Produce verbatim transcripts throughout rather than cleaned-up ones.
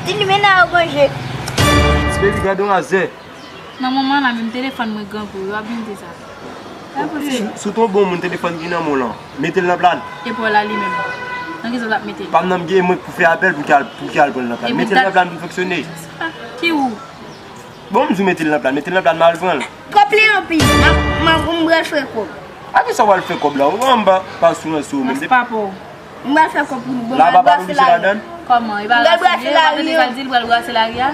Ti limena yo gonje. Ti bebi gade yon azè. Nan moman la menm telefòn mwen grangou, yo ap vin di sa. Sa pou se. Si w te yon bon moun, telefòn ki nan men w lan, mete l nan plan. E pou la li menm. Nan ki sa l ap mete l? Pa m nan m gen mwen pou fè apèl pou ki al, pou ki al pran l nan plan. Mete l nan plan pou fonksyone. Ki ou? Bon, m di w mete l nan plan, mete l nan plan, m al pran l. Kòb li anpil, m ap, m ap, m pral fè kòb. A ki sa w al fè kòb la? Ou anba pa sou nan sou menm. Mas pa pou. M pral fè kòb pou nou. Bon, la m pral pa brase lari. Kòman? E pa la figi, pa tande sa l di, l pral brase lari a?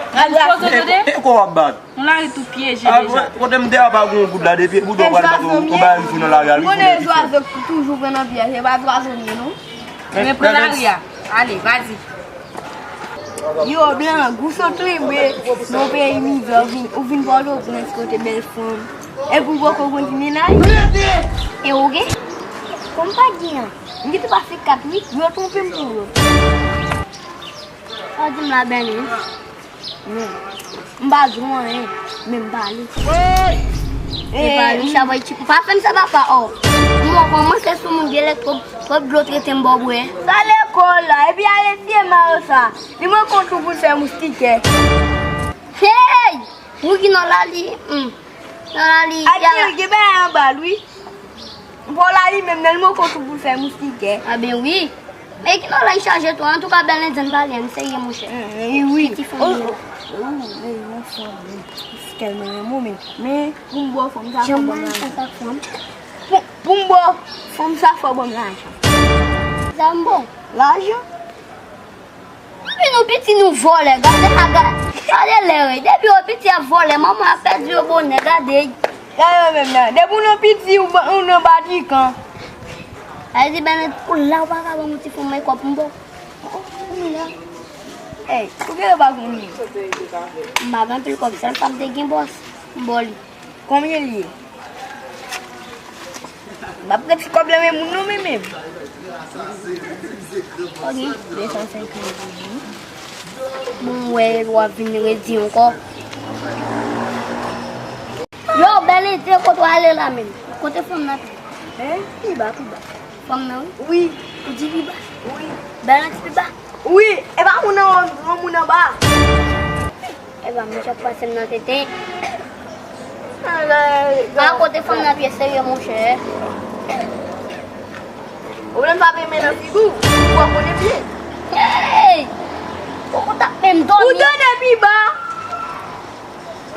Pral brase. E, e, e kwa w ap bat? Yon lari tou pyeje deja. Kote m te a pa gen yon goud la, depi boudon pral bat ou, ou bay m sou nan lari a, li konnen zwazo toujou pran nan pyèj, e pa zwazo m ye non. Men pran lari a. Ale, vazi. Yo, blan, gou sot li, bre. Nan peyi mizè, ou vin, ou vin Pòtoprens kote bèl fanm. Epi ou poko konn ti mennaj. E ou gen? Kòm pa gen an. M gentan pase kat, wi. Yo twonpe m pou yo. Ou di m la bèl, wi. Non. M pa di w anyen, men m pale. E pa Richard Boy Chico. Pa fè m sa, papa, oh. M wè kòman se sou moun dyelèk twòp, twòp dlo trete m ba w bwè. Sa lekòl la, epi ale fye ma yo sa. Li mwen kont ou pou l fè moustikè. Hey! Ou ki nan la li, hmm. Nan la li, a di l gen bagay anba l, wi. Pou la li menm, nan l mwen kont ou pou l fè moustikè. A ben wi. Men ki nan la li chaje tou. Antouka, bèl endyen pale, m serye, monchè. Wi. Ki ti fanm nan. Wi, yon fanm, wi. Kèl mwen renmen, men, men, pou m ba w fanm sa, fò w ban m lajan. Pou, pou m ba w fanm sa, fò w ban m lajan. Sa m ba w? Lajan? Depi nou piti, nou vòlè. Gade, gade, gade lè yo ye. Depi yo piti, y ap vòlè. Manman ap pèdi yo bonè. Gade. Gade yo menm nan. Depi w nan piti, ou nan batikan. Sa vle di, Bènèt, ou la, ou pa ka ban m yon ti fanm, men kòb m ba w. Ey, ou gen pa konnen. M pa gen anpil kòb, sèl pa m te gen bòs. M ba w li. Konbyen l ye? M ap pran ti kòb la men moun non men menm. Ok, de san senkant goud. Bon, m wè w ap vin redi ankò. Yo, Bèlentye, kote w ale la menm? Kote fanm nan? Hein? Pi ba, pi ba. Fanm nan, wi. Wi. Ou di pi ba? Wi. Bèlentye pi ba? Wi. E pa moun nan, yon moun anba. Epa, monchè, ap pase m nan tete. A, kote fanm nan pye serye, monchè. Ou menm pa renmen nan figi w, ou pa konnen byen. Hey! Ou konn tap menm dòmi. Ou tande pi ba.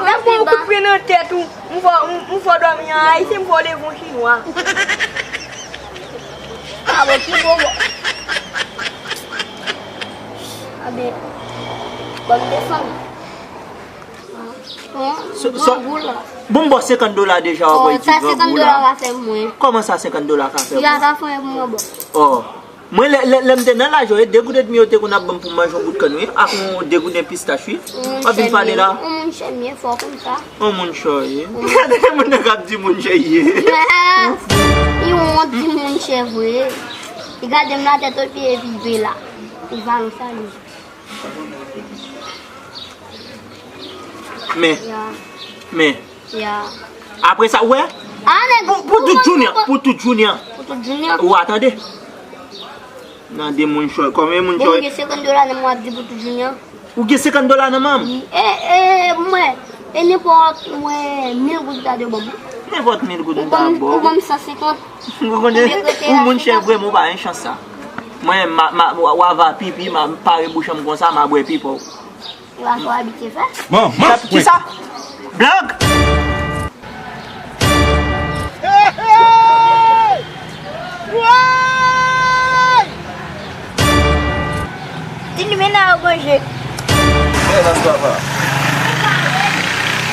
Menm pou yon kout pye nan tèt ou, m fò, m, m fò dòmi an Ayisyen, m fò leve yon chinwa. A bon, ki bon, bon. A ben, bon, m desann. Bon, bon, bon, bon, senkant dola deja, w ap wè di grangou la. Sa senkant dola pa fè mwen. Kòman sa senkant dola ka fè mwen? Deja ta fè mwen bon. Oh. Mwen, lè, lè, lè m te nan laj yo, e de goud edmi yo te konn ap ban m pou m manje yon bout kann, wi, ak yon de gouden pistach, wi. W ap vin pale la. Yon moun chè m ye, fò w konn sa. Yon moun chè w ye. Gade moun nan k ap di moun chè l ye. Li wont di moun chè vre. Li gade m nan tèt epi, epi li pe la. Li va yon sali. Men. Men. Apre sa, ou wè? Pou, pou tout jounen, pou tout jounen. Pou tout jounen. Ou a tande? Nan de moun chòy. Konbyen moun chòy? Bon, m gen senkant dola nan men m, w ap di pou tout jounen. Ou gen senkant dola nan men m? E, e, mwen. E nenpòt, mwen, mil goud ta de bon. Nenpòt mil goud ou ta bon. Ou ban m san senkant. Ou konnen, ou moun chè vrèman, ou pa gen chans sa. Mwen, ma, ma, w a va pipi, ma pare bouch an m konsa, ma bwè pipi w. Ou a fò abitye fè? Bon, bon. Kisa? Blag? Tini mena yo gonje.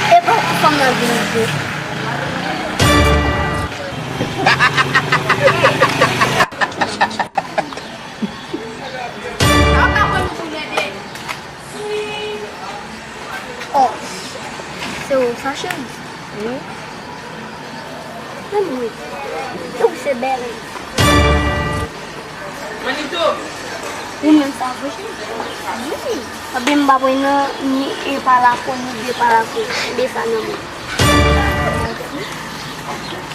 E pa fanm nan vin vre. Oh, se ou sa, cheri? Wi. Men mwen, se ou se bèl. Ou menm sa vre, cheri? Wi. Ebyen, m pa pran nan ni e pa lapo, ni de pa lapo. Ebyen, sa nan mwen.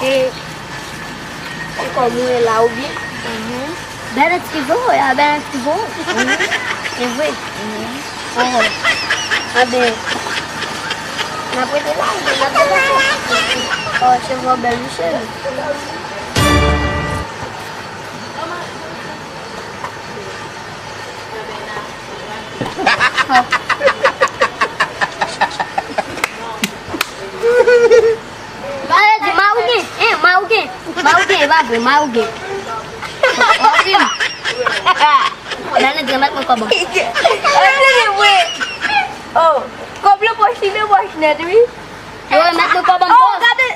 E, e kòm ou ye la, oubyen? Mhm. Bèl eskizon, ya bèl eskizon. Wi, se vre. Oh. Anben, n ap rete la, n ap depanse. Oh, cheve w bèl, wi, cheri. Pale di Marogen, hein, Marogen, Marogen, e pa vre, Marogen. Bèl nèg, remèt mwen kòb an. Antre vre. Oh, kòb lan pòch li nan pòch nèt, wi. Yo, remèt mwen kòb an, oh, bòs. Gade.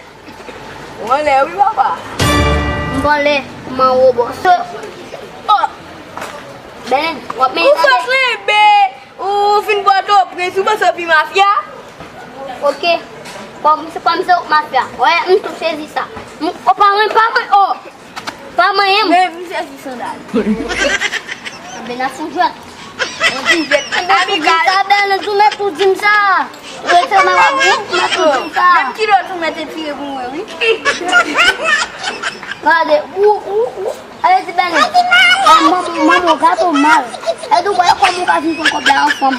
Ou anlè, wi, papa. M pa anlè, m anwo, bòs. Oh. Bèl nèg, w ap menye tande. Ou sòs lenbe. Ou fin Pòtoprens, ou panse w pi mafya? Ok. Kòm se, kòm se w mafya. Wè, m tou sezi sa. M, o, pa mwen, pa mwen, o. Pa mwen, m. Men, m sezi sandal. Anben, n a fou jwèt. On ti jwèt amikal. Sa bèl, nou tou mèt tou di m sa. Ou rete nan w ap ri, ou mèt tou di m sa. Menm kilòt ou mèt etire pou mwen, wi. Gade, ou, ou, ou. Ale di bèl nèg. Manman, manman, w gate w mal. E di w wè kòman w ka vin pran kòb la an fanm.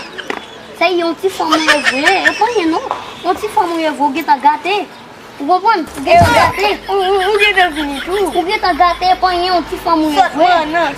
Se yon ti fanm ou ye vre, e pa anyen non. Yon ti fanm ou ye vre, ou gentan gate. Ou konprann? Ou gentan gate. Ou, ou, ou gentan fini tou. Ou gentan gate, e pa anyen, yon ti fanm ou ye vre. Sòt mwen nan.